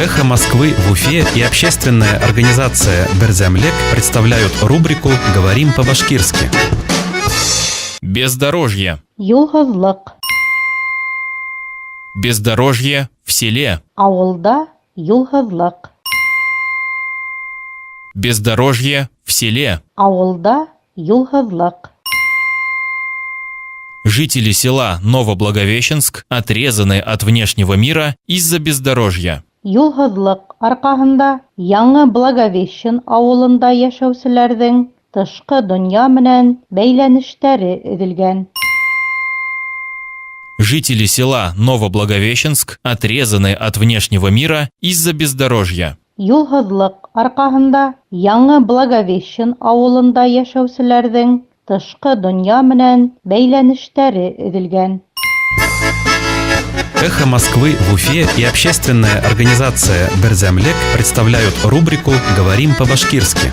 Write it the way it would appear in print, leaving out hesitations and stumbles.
Эхо Москвы в Уфе и общественная организация «Берҙәмлек» представляют рубрику «Говорим по-башкирски». Бездорожье. Юлһыҙлыҡ. Бездорожье в селе. Ауылда юлһыҙлыҡ. Бездорожье в селе. Ауылда юлһыҙлыҡ. Жители села Новоблаговещенск отрезаны от внешнего мира из-за бездорожья. Юлһыҙлыҡ арҡаһында Яңы Благовещен ауылында йәшәүселәрҙең тышҡы донъя менән бәйләнештәре өҙөлгән. Жители села Новоблаговещенск отрезаны от внешнего мира из-за бездорожья. Юлһыҙлыҡ арҡаһында Яңы Благовещен ауылында йәшәүселәрҙең тышҡы донъя менән бәйләнештәре өҙөлгән. Эхо Москвы в Уфе и общественная организация «Берҙәмлек» представляют рубрику «Говорим по-башкирски».